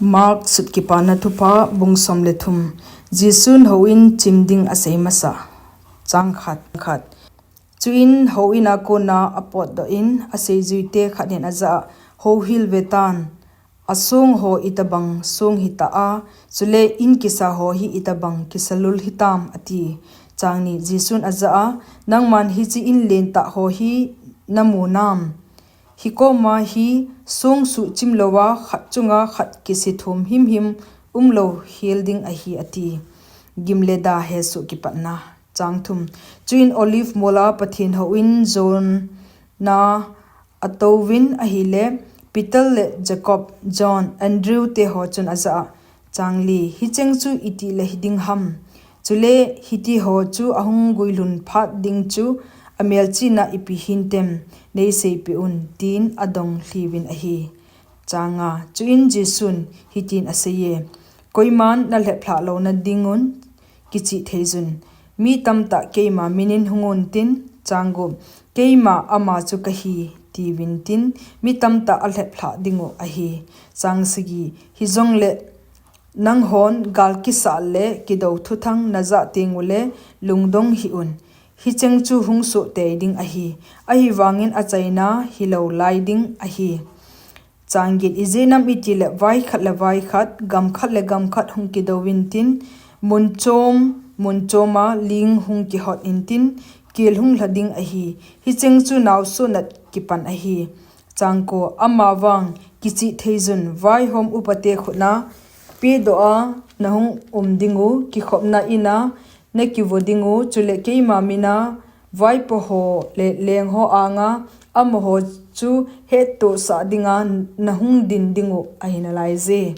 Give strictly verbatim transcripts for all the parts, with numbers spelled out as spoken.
Mark sut Kipana Thupha bung som le thum. Jesun houin chim ding asei masa. Chang khat, khat. Chuin houin a kona apotdoh in aseijuite khat in ajah a, "Houhil ve tan, asong ho itobang song hita a, chule in kisa ho hi itobang kisalul hitam," ati. Chang ni. Jesun ajah a, "Nangman hiche in lentah ho hi namu nam? Hikoma hi song suhchim louva khat chunga khat kisithum himhim umlou hel ding ahi," ati. Gim le da hesoh kipatna. Chang thum. Chuin Olive mola Pathen houin jonna atouvin ahile, Peter le Jacob, John, Andrew te ho chun ajah a, Chang li. Hicheng chu itih le hiding ham? Chule hiti ho chu ahung guilhun phat ding chu amelchihna ipi hintem, neiseipeh un, tin adong lhiuvin ahi. Chang nga. Chuin Jesun hitin aseiye, "Koiman nalheplhah louna dingun kichih theijun. Mi tamtah keima minin hungun tin," chang gup, "Keima ama chu kahi," tiuvin tin, mi tamtah alheplhah dingu ahi. Chang sagi. Hijongle nanghon gal kisah le kidou thuthang najah tengule lungdong hih un. Hicheng chu hung soh tei ding ahi. Ahivangin achaina hilou lai ding ahi. Chang get. Ijeh inem itile vai khat le vai khat, gam khat le gam khat hung kidouvin tin, mun chom, mun choma ling hung kihot intin, kel hung lha ding ahi. Hicheng chu naosoh nat kipan ahi. Chang ko. Amavang kichih theijun, vaihom upate khutna pedoh a nahung um dingu, kikhopna ina nakivo dingu, chule keima mina vaipo ho le leng ho anga amaho chu hettohsah dinga nahung din dingu ahi nalaije.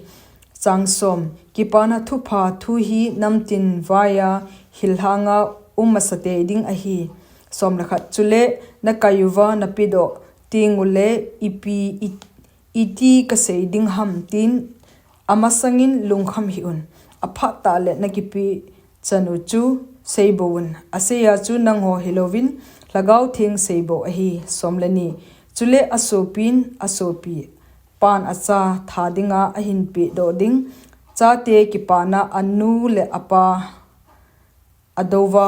Chang som. Kipana Thupha thu hi namtin vaiya hilhanga um masa tei ding ahi. Som le khat. Chule nakai uva napedoh tengule ipi i- iti kasei ding ham tin amasangin lungkham hih un. Aphat tah le nakipeh chanu chu seibou un. Aseiya chu nangho hilouvin Lhagao Theng seibou ahi. Som le ni. Chule asopin asopi pan acha tha dinga ahin pehdoh ding chate kipana anu le apa adouva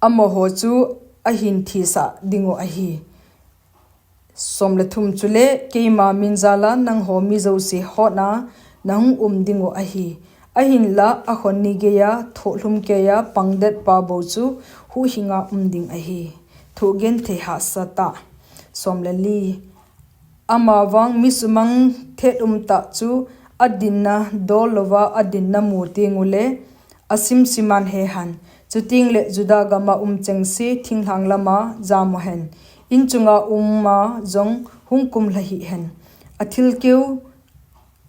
amaho chu ahin thisah dingu ahi. Som le thum. Chule keima min jala nangho mi jouse hotna nahung um dingu ahi. Ahinla akhon ni geiya thohlhum keiya pangdet pa bou chu huhhinga um ding ahi. Thugenthei hahsatah. Som le li. Amavang mi sumang thet umtah chu adinna dol louva adinna mu tengule asimsiman hehan. Chutengle Juda gama um chengse thinglhang lama jamu hen. In chunga uma jong hung kumlha hih hen. Athilkeu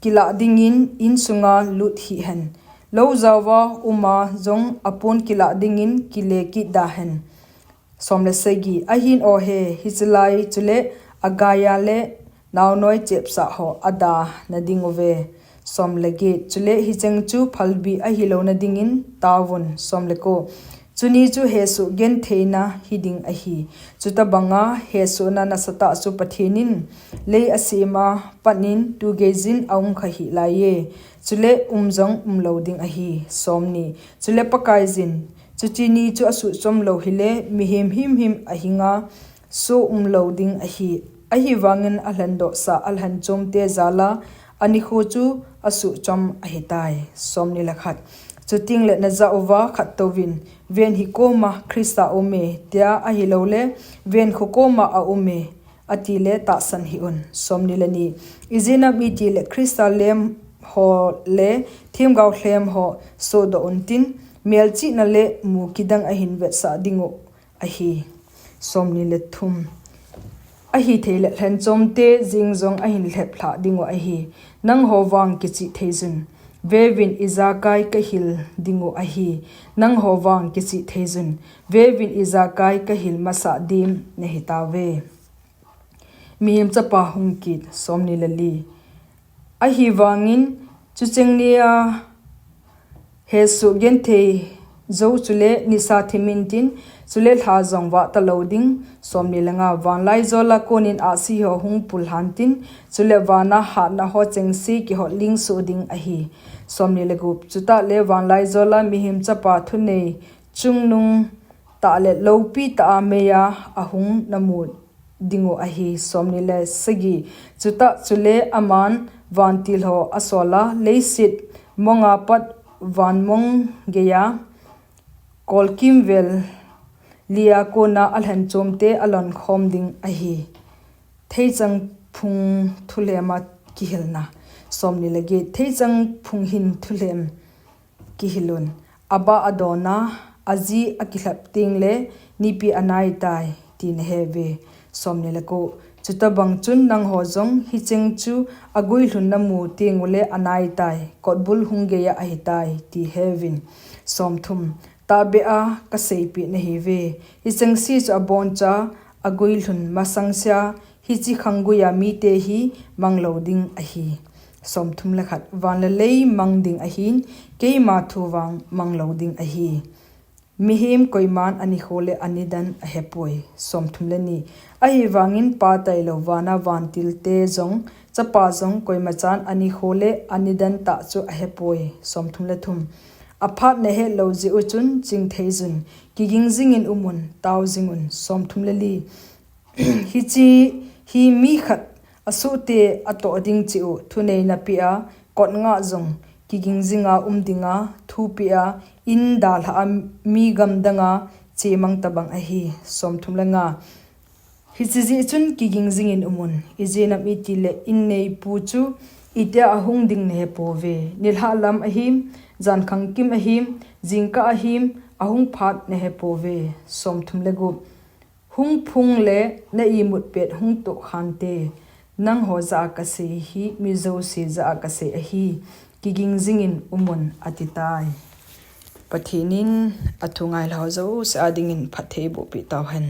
kilah dingin insunga lut hih hen. Lou jaova uma jong apon kilah dingin kile kit da hen. Som le sagi. Ahin ohe, hichelai chule agaiya le naonoi chepsah ho ada nadinguve. Som le get. Chule hicheng chu phalbi ahilouna dingin taovun. Som le ko. Chuni chu hesoh gentheina hiding ahi. Chutabanga hesohna nasatah chu Pathen in lei asema patnin tugeijin aumkha hih laiye. Chule um jong umlou ding ahi. Som ni. Chule Pakaiyin, chuche ni chu asuhchom lou hile mihem himhim ahinga soh umlou ding ahi. Ahivangin alhendohsah alhenchomte jala anikho chu asuhchom ahitai. Som ni le khat. Chutengle najah uva khattouvin, ven hikoma Christa aume, tia ahiloule, ven khokoma aume, atile tahsan hih un. Som ni le ni. Ijeh inem itile Christa lem ho le themgao lhem ho sohdoh untin, melchihna le mu kidang ahin vetsah dingu ahi. Som ni le thum. Ahithei le lhenchomte jeng jong ahin lheplhah dingu ahi. Nangho vang kichih theijun, veuvin ijakai kahil dingu ahi. Nangho vang kichih theijun, veuvin ijakai kahil masah dem nahitauve. Mihem Chapa hung kit. Som ni le li. Ahivangin chucheng nia hesoh genthei jou, chule nisa thim intin, chule lha jong vah talou ding. Somni le nga, vanlaijola konin ahsi ho hung pul lhantin, chule vana hatna ho chengse kihot ling soh ding ahi. Somni le gup, chutah le vanlaijola Mihem Chapa thunei chungnung tah le loupi tah a meiya ahung namu dingu ahi. Somni le sagi, chutah chule aman vantil ho asola, leiset monga pat vanmong geiya kolkimvel lia kona alhenchomte alonkhom ding ahi. Theichang phung thulhema kihilna. Somni le get, theichang phung hin thulhem kihilun, aba adona, aji akilhep tengle nipi anaitai, ti naheuve. Somni le ko, chutobang chun nangho jong hicheng chu aguilhun namu tengule anaitai, kotbul hung geiya ahitai, ti heuvin. Somthum, tahbeh a kaseipeh nahiuve, hichengse chu aboncha aguilhun masangsa hiche khangguiya mite hi manglou ding ahi. Somthum le khat, van le lei mang ding ahin, keima thu vang manglou ding ahi. Mihem koiman anikho le anidan ahepoi. Somthum le ni, ahivangin Pa tailou vana vantilte jong, Chapa jong koimachan anikho le anidan tah chu ahepoi. Somthum le thum, aphat nahetlou jeh u chun chingtheijun, kiging jingin umun, tao jingun. Somthum le li, hiche hi mi khat asohte atoh ding cheh u thunei napeh a, kot ngah jong kiging jinga um dinga thupeh a, in dalhah a mi gamdanga chemang tobang ahi. Somthum le nga, hiche jeh chun kiging jingin umun, ijeh inem itile in neipu chu itia ahung ding nahepouve, nilhah lam ahim, jankhang kim ahim, jingkah ahim, ahung phat nahepouve. Somthum le gup, hung phungle na imut pet hung tohkhante, nangho jah a kasei hi mi jouse jah a kasei ahi, kiging jingin umun, atitai. Pathen in athu ngailhah ho jouse a dingin phatthei bohpeh tauhen.